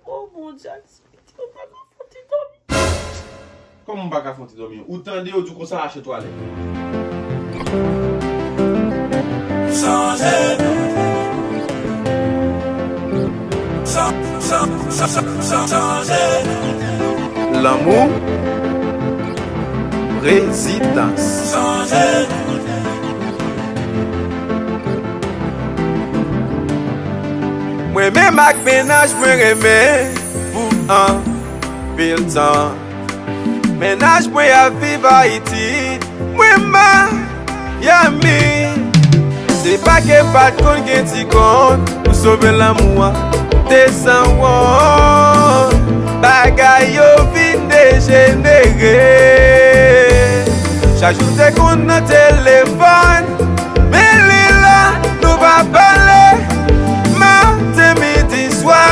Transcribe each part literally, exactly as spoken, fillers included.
Oh Bondye, Espirityèl, m pa ka fè ti dòmi. Kòman m pa ka fè ti dòmi? Ou tande yo di w konsa, achte twalèt. Lanmou, rezidans. Mwen menm ak mennaj mwen renmen pou anpil tan. Mennaj mwen ap viv Ayiti, mwen Miami. Se pa ke m pa t konn gen ti kont pou sove lanmou an. Te sanwont, bagay yo vin dejenere. Chak jou te konn nan telefòn, men li la, nou pa pale. Maten, midi, swa,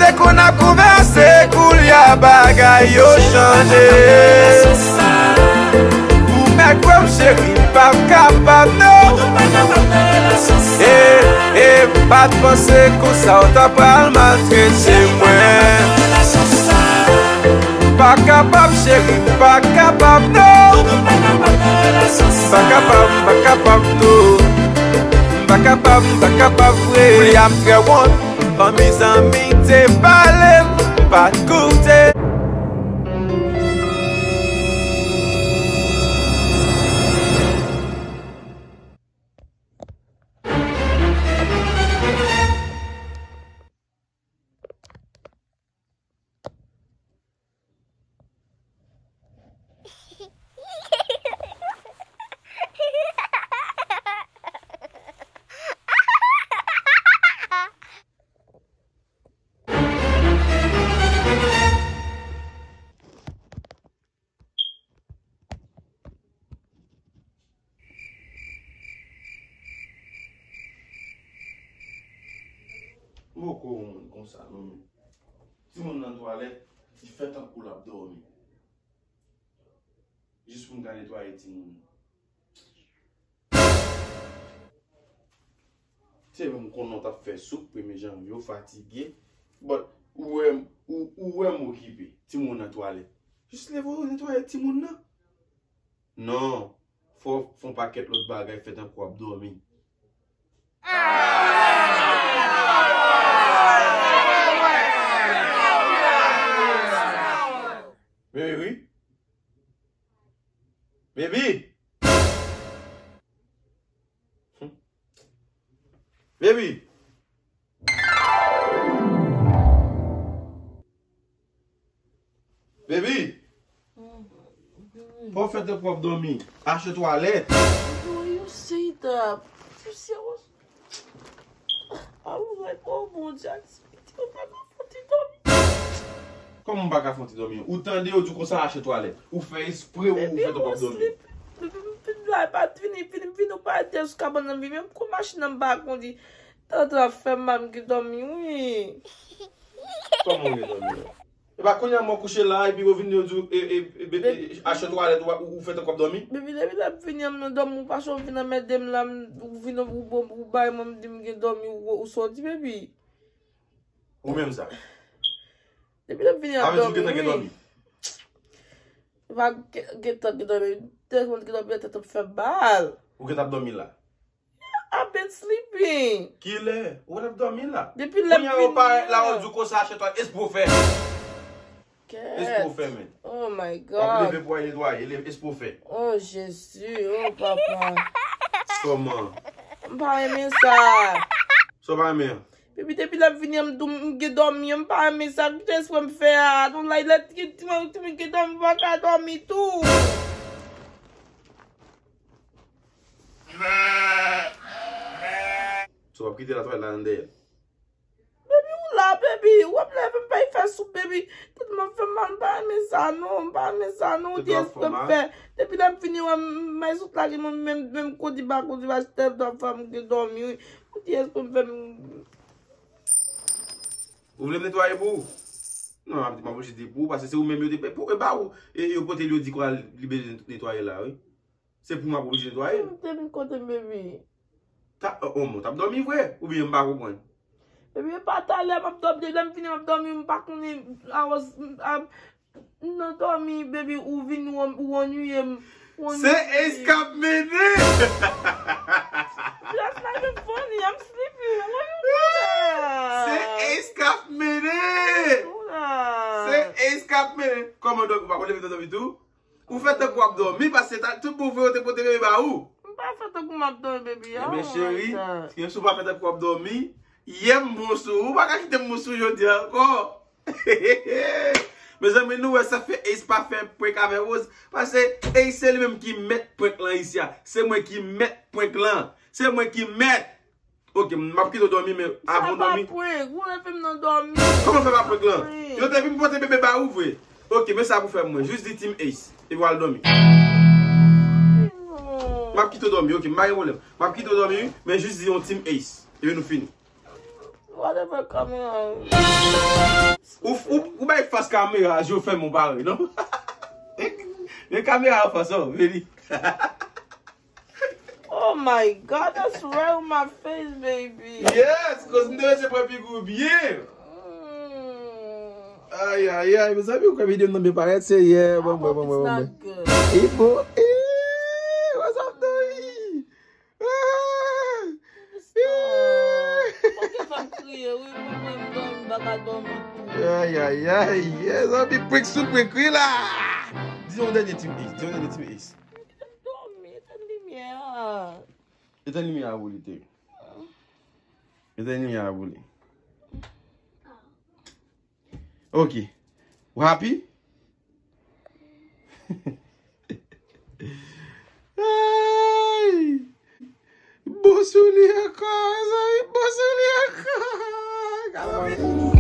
te konn ap konvèse, koulye a bagay yo chanje. Ou mèt kwè m cheri, m p ap kapab non. E, e, m pa t panse konsa w ta pral maltrete mwen. M pa kapab cheri, m pa kapab non. M pa kapab, m pa kapab non. M pa kapab, m pa kapab vre. Koulye a m trè wont. Fanmi, zanmi te pale m, m pa t koute. M poko wè yon moun konsa non, men timoun nan twalèt, li fè tankou l ap dòmi. Jis pou m ka netwaye timoun nan. Se menm konnen w t ap fè soup premye janvye, w fatige. But, ou wè m, ou, ou wè m okipe. Timoun nan twalèt. Jis leve w netwaye timoun nan. Non. Fò, fò w fè yon pakèt lòt bagay, fè tankou w ap dòmi. Baby. Baby. Baby. Baby. Fò w fè tankou w ap dòmi. Achte twalèt. Why you say that? You see, I was, I was like, oh Bondye, Espirityèl, m pa ka fè ti dòmi. Kòman m pa ka fè ti dòmi? Ou tande yo di w konsa, achte twalèt. Ou fè espre ou fè tankou w ap dòmi. Baby, m fin la, pa t vini, vini, vini, ou pa te sou kabann nan, vini, menm kou machin nan m pa kondi. Tanta fè m mal, m gen dòmi, wi. Kòman w gen dòmi la? E pa kounye a mwen kouche la, epi yo vin yo di w, e, e, e, be-, e, achte twalèt, ou, ou, ou fè tankou w ap dòmi? Baby, depi lè m vini an m nan dòmi, ou pa janm vin anmède m la, m, ou vin, ou, ou, ou bay mwen, m di m gen dòmi, ou, ou sòti, baby. Ou menm sa? Depi lè m vini an dòmi, wi. Sa vle di ou gentan gen dòmi? E pa gen, gentan gen dòmi, tèlman gen dòmi, tèt ap fè m mal. Ou gentan ap dòmi la? I've been sleeping. Kilè? Ou t ap dòmi la? Depi lè m vini an. Kounye a yo parèt la, yo di w konsa, achte twalèt, espre w fè. Espre w fè, men. Oh my God. W ap leve pou w al netwaye, leve, espre w fè. Oh Jezi, oh papa. Kòman? M pa renmen sa. Sa w pa renmen an? Baby, depi lè m vini an, m dou-, m gen dòmi an, m pa renmen sa. Kite espre m fè a. Don't like, lè ti, ti, ti, ti, ti, ti, ti, m pa ka dòmi tou. So, w ap kite la twalèt la anndan? Baby, ou la, baby. W ap leve m pa fè soup, baby. Tèt mwen fè m mal, m pa renmen sa, non. M pa renmen sa, non. Ou di espre m fè. Depi lè m vini, wè m, m bay sot la, gen mwen menm, menm kondi pa kondi, pa tèt mwen fè m gen dòmi, wi. Ou di espre m fè m. Ou vle m netwaye pou ou? Non, m ap, m ap oblije di pou ou, paske se ou menm yo te, pou, e ba ou, e yo pote l, yo di kwa li bezwen netwaye la, wi. Se pou m ap oblije netwaye l. Te vin kote m, baby. Ta, o, o, mwen t ap dòmi vre, oubyen m pa konprann? Baby, e pa talè m ap dòmi, depi lè m fini m ap dòmi, m pa konnen, I was, m, a, m nan dòmi, baby, ou vin, ou, ou annuiye m, ou annuiye m. Se Ace k ap mennen! That's not even funny, I'm sleepy, what you do that? Se Ace k ap mennen! Se Ace k ap mennen! Kòman dòmi, ou pa konn leve nan dòmi tou? Ou fè tankou w ap dòmi, paske ta, tout bon vre yo te pote bebe ba ou. M pa fè tankou m ap dòmi, baby. Ebyen, cheri, si w pa fè tankou w ap dòmi, yè m bon sou ou, ou pa ka kite m bon sou jodi a ankò. Mezanmi, nou wè sa fè Ace pa fè prank avè Rose, paske Ace se li menm ki mèt prank lan isi a. Se mwen ki mèt prank lan. Se mwen ki mèt. Ok, m ap kite w dòmi, men avan w dòmi. Sa pa prank, ou leve m nan dòmi. Kòman fè pa prank lan? Yo te vin pote bebe ba ou vre. Ok, men sa pou fè mwen. Jis di Team Ace. Epi w al dòmi. M ap kite w dòmi, ok, m pa gen pwoblèm. M ap kite w dòmi, wi, men jis di yon Team Ace. Epi nou fini. Whatever, kamera. Ou, ou, ou bay fas kamera, je w fèmen w pare, non? Men kamera an fas, oh, vini. Oh my God, that's right on my face, baby. Yes, cause m te rete pran figi w byen. Mm. Ay, ay, ay, mezanmi, ou kwè videyo m nan byen parèt, se yè, bon, bon, bon, bon, bon. It's not good. E bon, eh, what's up, Dori? Ah! Stop. Ou pa gen fè m kriye, wi, mwen, mwen, m dòmi, m pa ka dòmi tou. Ay, ay, ay, yes, anpi prank sou prank, wi, la. Di yon dènye Team Ace, di yon dènye Team Ace. Dòmi, etenn limyè a. Etenn limyè a pou li, te. Etenn limyè a pou li. Ok. Ou happy? Ay! Bon sou li ankò, mezanmi, bon sou li ankò. Gade.